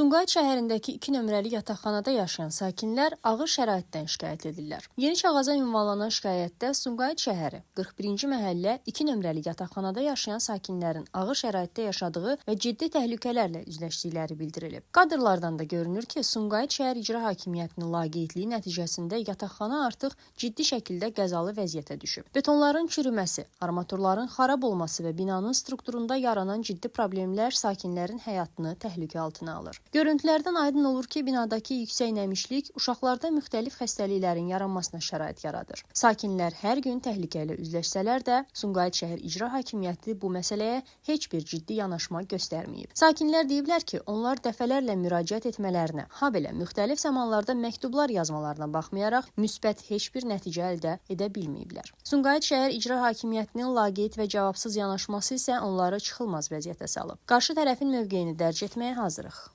Sumqayıt şəhərindəki 2 nömrəli yataqxanada yaşayan sakinlər ağır şəraitdən şikayət edirlər. Yeni Çağaza ünvanlanan şikayətdə Sumqayıt şəhəri 41-ci məhəllə 2 nömrəli yataqxanada yaşayan sakinlərin ağır şəraitdə yaşadığı və ciddi təhlükələrlə üzləşdikləri bildirilib. Kadrlardan da görünür ki, Sumqayıt şəhər icra hakimiyyətinin laqeydliyi nəticəsində yataqxana artıq ciddi şəkildə qəzalı vəziyyətə düşüb. Betonların çürüməsi, armaturların xarab olması və binanın strukturunda yaranan ciddi problemlər sakinlərin həyatını təhlükə altına alır. Görüntülərdən aydın olur ki, binadakı yüksək nəmişlik uşaqlarda müxtəlif xəstəliklərin yaranmasına şərait yaradır. Sakinlər hər gün təhlükə ilə üzləşsələr də, Sumqayıt şəhər icra hakimiyyəti bu məsələyə heç bir ciddi yanaşma göstərməyib. Sakinlər deyiblər ki, onlar dəfələrlə müraciət etmələrinə, habelə müxtəlif zamanlarda məktublar yazmalarına baxmayaraq müsbət heç bir nəticə əldə edə bilməyiblər. Sumqayıt şəhər icra hakimiyyətinin laqeyd və cavabsız yanaşması isə onları çıxılmaz vəziyyətə salıb. Qarşı tərəfin mövqeyini dərc etməyə hazırıq.